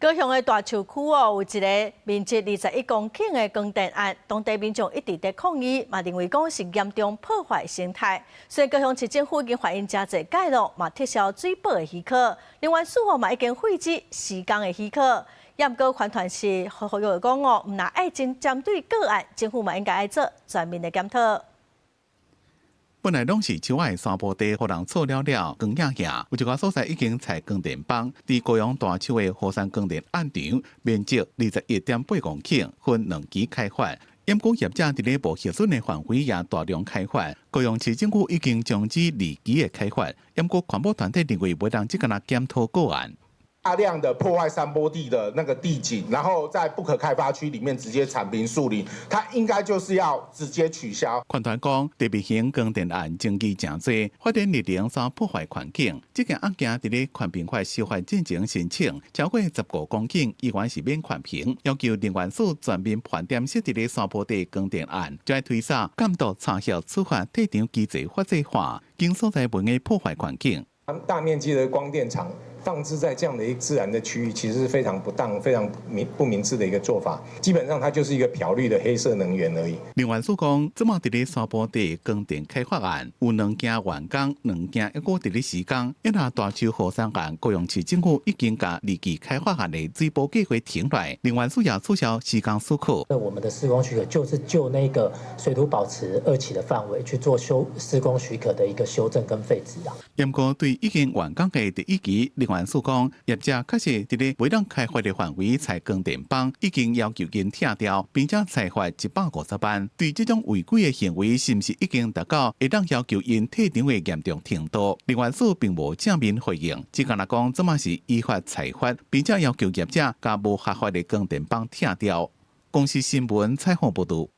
高雄的大樹區哦，有一个面積21公頃的光電案，當地民眾一直佇抗議，嘛認為講是嚴重破壞生態。雖然高雄市政府已經罰𪜶誠濟擺囉，嘛撤銷水保的許可，能源署嘛已經廢止施工的許可。毋過環團是呼籲講哦，毋若愛真針對個案，政府嘛應該愛做全面的檢討。本來攏是樹仔的山坡地，予人錯了了，光影影，有一個所在已經採光電板，佇高雄大樹的火山光電案場，面積21.8公頃，分兩期開發。毋過業者佇咧無核准的範圍也大量開發，高雄市政府已經終止二期的開發。毋過環保團體認為，袂當只干焦檢討個案。大量的破壞山坡地的那個地景，然後在不可開發區裡面直接鏟平樹林，它應該就是要直接取消。環團講，特別型光電案爭議誠濟，發展日程遭破壞環境。這件案件佇咧環評法修法進前申請，超過15公頃，依然是免環評，要求能源署全面盤點設佇咧山坡地光電案，就愛推捒監督查核處罰退場機制法制化，經所在袂用破壞環境。大面積的光電廠放置在這樣的一個自然的區域，其實是非常不當、非常明不明智的一個做法。基本上，它就是一個漂綠的黑色能源而已。能源署講，這馬佇咧山坡地光電開發案有兩件完工，兩件猶閣佇咧施工。因為大樹火山案，高雄市政府已經共二期開發案的水保計劃停落來，能源署也取消施工許可。那我們的施工許可就是就那個水土保持二期的範圍去做修施工許可的一個修正跟廢止啊。毋過對已經完工的第一期，能源署講，業者確實佇咧袂當開發的範圍採光電板，已經要求𪜶拆掉，並且裁罰150萬。對這種違規的行為，是毋是已經達到會當要求𪜶退場的嚴重程度？能源署並無正面回應，只干焦講這馬是依法裁罰，並且要求業者共無合法的光電板拆掉。公視新聞採訪報導。